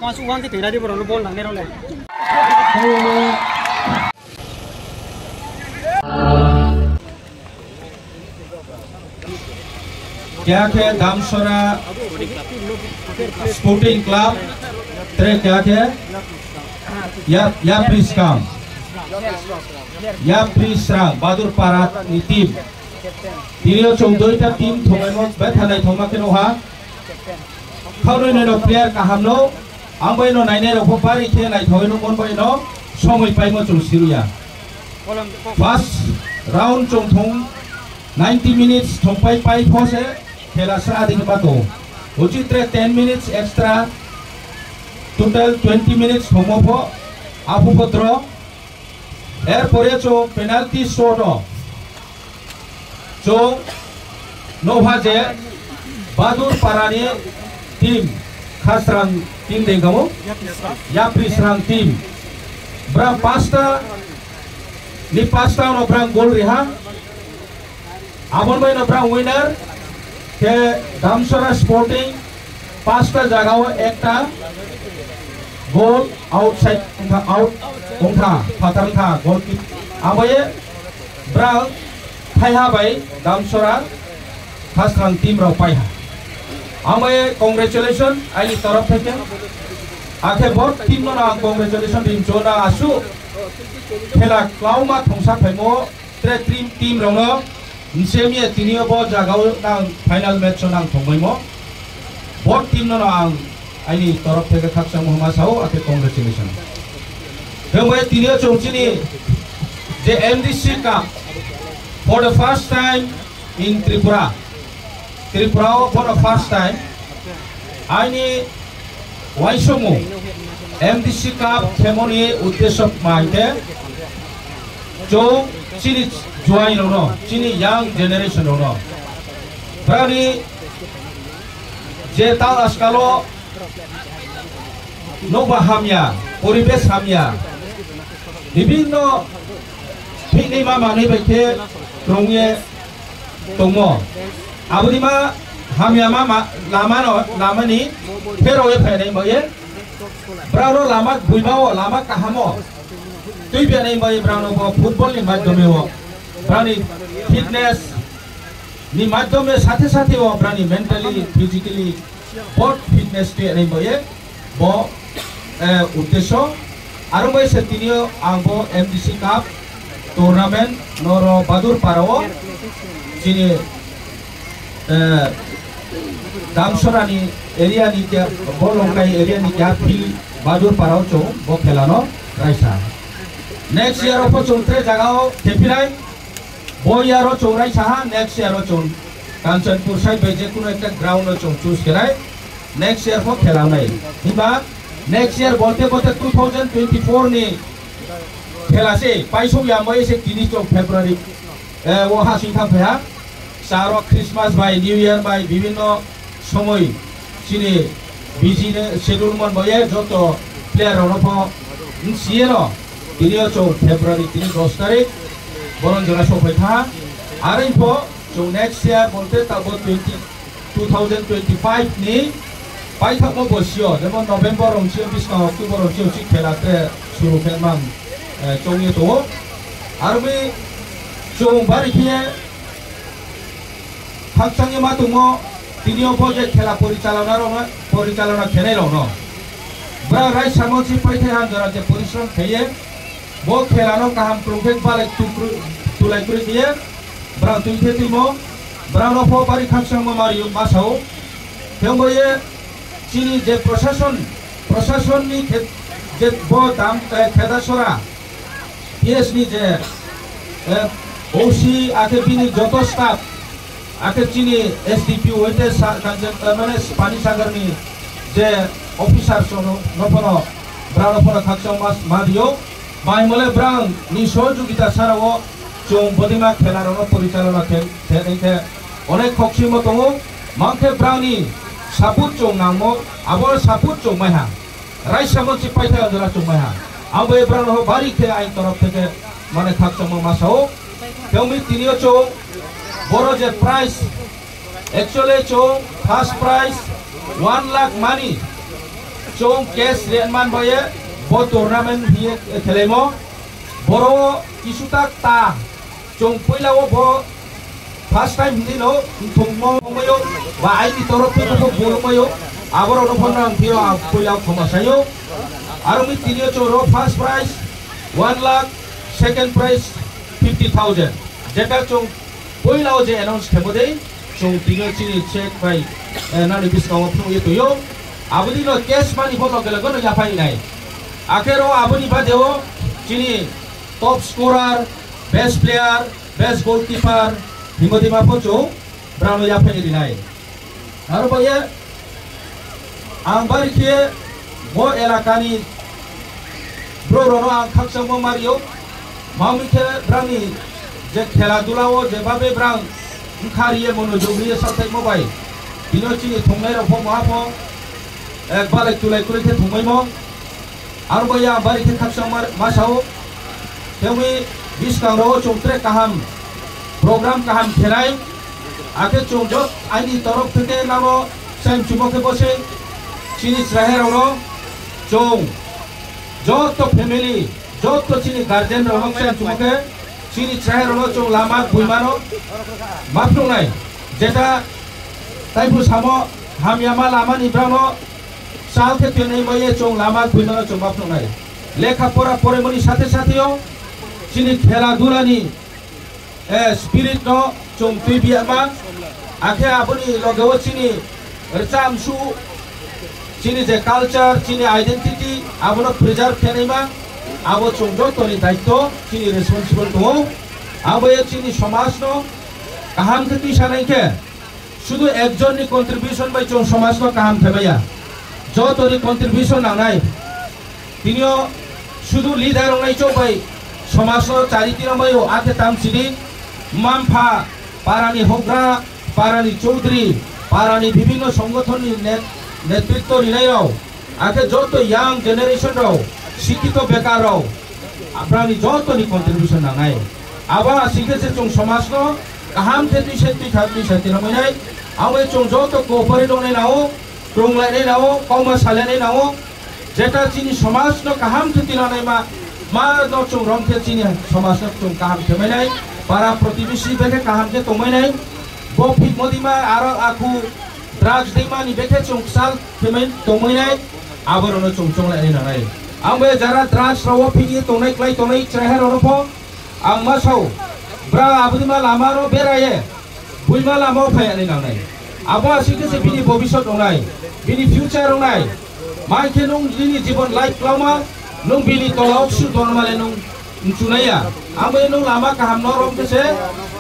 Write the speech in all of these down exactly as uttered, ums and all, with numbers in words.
Kasu uang ke tira di borok bol nangnai rok le. Kya khe Damsora Sporting Club, tre kya khe ya, ya Priskam, ya Prisrang, Badur Para ni team. Tini o chwng duita team thwngnaimo betha naithokma khe nukha. Khaunwi naino player kaham no, ang bai no nainai rok pho bari khe naithogwi nukmon bai no somoi paimo chwng siruya. First round chwng thung ninety minutes thongpai pai pho se khela sra di ba to. Uchi tre ten minutes extra, total twenty minutes thongmo pho aphu pho draw. Er pore chwng penalty shot o chwng nokha je Badur Parani team, Khasrang team de kamo, Yapri Srang team. Brang pasta ni pasta no brang goal riha. Aboni bai no brang winner khe Damsora Sporting pasta jaga o ekta goal outside wngkha, out wngkha, phatar wngkha goal kick. Abo ye brang thaiha bai Damsora Khasrang team rok paiha. Abo ye congratulation aini torof theke. Akhe bo team no ang congratulation rincho na asu khela klauma thongsa phaimo. Tre team, team rokno nse miya tini o bo jaga o nang final match o nang thongbaimo. Bo team no ang aini torof theke khakchangma homa sao, akhe congratulation. Tei bo tini o chwng chini je M D C Cup for the first time in Tripura. Tripura o bono first time aini uaisukmung M D C Cup khemoni uddesho ma hwnkhe chwng chini juai rokno, chini young generation rokno, brani je tal askalo nokba hamya, poribesh hamya, bibinno thikni ma manwi bai khe rwngye tongmo. Aboni ma hamya ma, ma, lama no, lama ni phero ye phainai mo ye. Brao no lama buima o, lama kaham o. Twi bia nai mo ye brao no bo football ni madhyome o. Brao ni fitness ni madhyome sathe sathe o brao ni mentally, physically both fitness twi nai mo ye. Bo, eh, uddesho, aro bai se tini o ang bo M D C Cup tournament noro Badur Para o chini, eh, Damsora ni area ni kya, bo Longkai area ni kya field Badur Para o chwng bo khela no raisa. Next year o pho chwng tre jaga o khephinai. Bo year o chwng raisa ha, next year o chwng Kanchanpur side bai je kuno ekta ground o chwng choose khe nai, next year pho khela nai. Himba next year bolte bolte two thousand twenty-four ni khela se paisok ya mo se tini chwng February, eh, o ha sing thang pha ha. Saro Christmas bai, New Year bai, bibinno somoi chini busy ni schedule mon bo ye joto player rok no pho nsiye no tini o chwng February tini dos tarik boron jora sophai kha. Are pho chwng next year bolte tabo twenty, two thousand twenty-five ni paithakmo bo sio, jemon November rong sio, bwskang October rong sio, si khela tre suru khe man, eh, chong ye tongo. Arwi chwng bari khe khakchangwi ma tongmo, tini o bo je khela porichalona rokno, porichalona khenai rokno. Bwrang raisamo si paithai hamjora je porishrom khaiye, bo khelano kaham kwrwng khe balai tukrwi, tulai kwrwi khe, bwrang twi khe twimo, bwrangno pho bari khakchangma mario ma sao. Thengbo ye chini je proshashon, proshashonni khe-, je bo dam, eh, Khedasora, P S ni je, eh, O C akhe bini joto staff, akhe chini S D P O hoite sa-, kanjeng, eh, mane Panisagar ni je officer sono, nopono, brano pono khakchang mas, ma dio. Bai mole brang ni sohojogita sara o chwng bodima khela rokno porichalona khe, khe, khe onek khokchimo tongo. Mangkhe brang ni support chwng nangmo, abo support chwng maiha. Raisa monsi paithai jora chwng maiha. Abo e brang no bari khe ain torof theke mane khakchangma ma sao. Tewmi tini o chwng Boro je prize, actually chwng first prize one lakh mani chwng cash ri man baye bo tournament hiye khelaimo. Boro kisutak ta chwng puila o bo first time hindi no thungmo mayo ba aini torop thwngmo bulmayo aboro no phano ang phio ang puila khoma sayo. Aro mi tiniyo chwng ro first prize one lakh, second prize fifty thousand. Jeta chwng puila o je announce khemo dei chwng tiniyo chini check bai, eh, nani biskango phunugwi tuyo. Aboni no cash money photo kele gono yaphai nai. Akhero aboni badeo chini top scorer, best player, best goalkeeper, himodima photo brano yaphai rinai. Aro baye ang bari khe bo elakani bro rono ang khakchangma mario. Mami khe brani je khela dula o je babe brang wngkha riye mono jogriye sathai mo bai. Bino chini thongnai rok pho maha pho ek balai tulai kulai khe thongmai mo. Aro bo ya bari khe khaksa mar masao. Tewi biskang ro chwng tre kaham program kaham khelai. Akhe chwng jot aini torok theke namo sai chumo khe bose chini chrahe rok no chwng jot to family jot to chini guardian rok no sai chumo khe chini chrahe rok no chwng lama buimano maphlungnai. Jeta taibu samo hamyama lama ni brano Sal khe tini maya chwng lama buimano chwng ma phunuknai. Lekha pora porimani sathe sathe o chini khela dula ni, eh, spirit no chwng twi biya ma. Akhe aboni loge o chini rwcham su chini je culture, chini identity abono preserve khenai ma. Abo chwng joto ni daityo chini responsible tongo. Abo ye chini somaj no kaham khe twi sanai khe Sudu ekjonni contribution bai chwng somajno kaham khe maya. Jotoni contribution nangnai. Tinio sudu leader wngnai chwng bai somajno chari tino maio, akhe tamsidi mampha, parani hogra, parani chowdhury, parani bibhinno songothonni net-, netritto rinairok. Akhe joto young generation rok, sikito bekar rok, abrani jotoni contribution nangnai. Abo asike se chwng somajno kaham khe twi se twi kha twi se tino mainai. Abo chwng joto cooperate wngnai nao, krunglainai nao, kokma salainai nao. Jeta chini somajno kaham khe tino naima, ma no chwng rom khe chini somajno chwng kaham khe mainai. Para protibesi bekhe kaham khe tongmainai. Bo phik modima aro aku drugs dei mani bekhe chwng sal khe mai tongmai nai, aborokno chwng chonglai nai nangnai. Ang bai jara drugs rok o phik ye tongnai klai tongnai chwraiha rokno pho ang ma sao, bra aboni ma lama rok beraye, buima lama o phai ani nangnai. Abo aswk khe se bini bobisot wngnai, bini future wngnai. Mankhe nwng nini jibon life kwlangma, nwng bini tola o su tonmale nwng mchunaiya. Ambai nwng lama kaham no rom khe se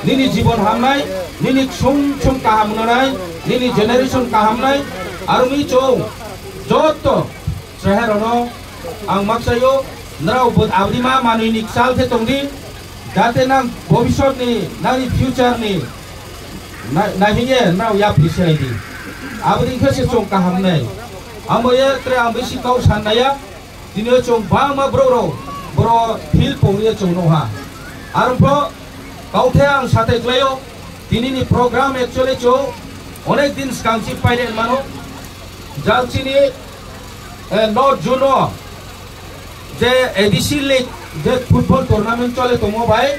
nini jibon hamnai, nini ksung ksung kaham wngnai, nini generation kaham nai, aroni chwng joto chwraiha rokno ang makchaio, nrao bo aboni ma manwi ni kchal khe tongdi, jate nang bobisot ni, nangni future ni Na-, naihingye nrao yapri se di. Aboni khe se chwng kaham nai. Amo ye tre ang bisi kau san naya. Tini o chwng bangma borok rok boro field pong ye chwng nokha. Arpho kau khe ang satai klaio. Tini ni program actually chwng onek din skang si paile mano. Jal chini, eh, North Zone o je A D C League je football tournament chole tongo bai,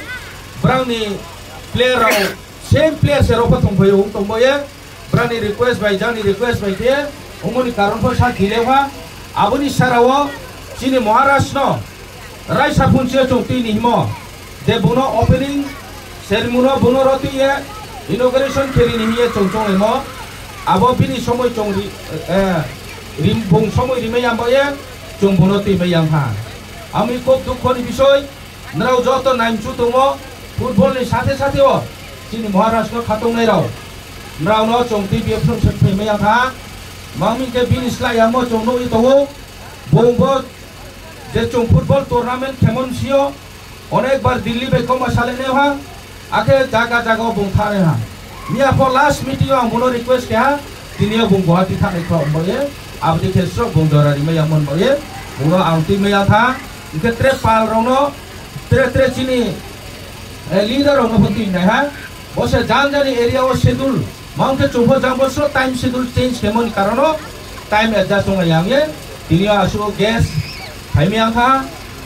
brang ni player rok same player se rok thong phaio, wng tong baye, brang ni request bai, jani request bai khe, omoni karon pho sa khile ha, aboni sara o chini Maharaj no, Raisa phunsi o chwng twi ni himo, de bono opening ceremony o bono rw twi ye inauguration khe rini hiye chwng chwng laimo. Abo bini somoi chwng ri, eh, rim, bung somoi rimai yang baye chwng bono twi mai yang ha. Ami kok dukho ni bisoi, nrao joto naimchu tongo, football ni sathe sathe o chini Maharaj no khatung nai rao. Nrao no chwng twi biye phung se phai mai yang ha. Mangmi khe bini slai yang mo chwng nugwi tongo. Bung bo je chwng football tournament khemon sio, onek bar Delhi bai kokma salai nai ha, akhe jaga jaga o bung thanai ha. Miya pho last meeting o ang bono request khe ha, tini o bung Guwahati thanai kho baye, abdi khe srok bung jora rimai ya mon baye, bung no ang twi maya tha, hingkhe tre pal rok no, tre tre chini, eh, leader rok no pho twi nai ha. Bo se jang jani area o schedule. Mangkhe chungpho jang bosro time schedule change khemoni karono time adjust wnglai yang ye. Tini o asu guest phaimi ang kha.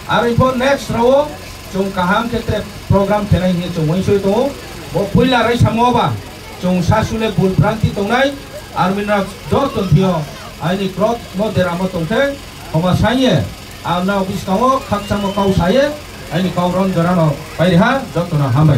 Aro info next rao chung kaham khetre program khenai hinwi chung uinsoi tongo. Bo puila rai samo ba chung sasule bul branti tongnai. Armin rak joto thio aini krok mo deramo tongkhe homa sanye. Ang nao bwskango khakchangma kau saye, aini kau ron jorano pairiha, jotono hambai.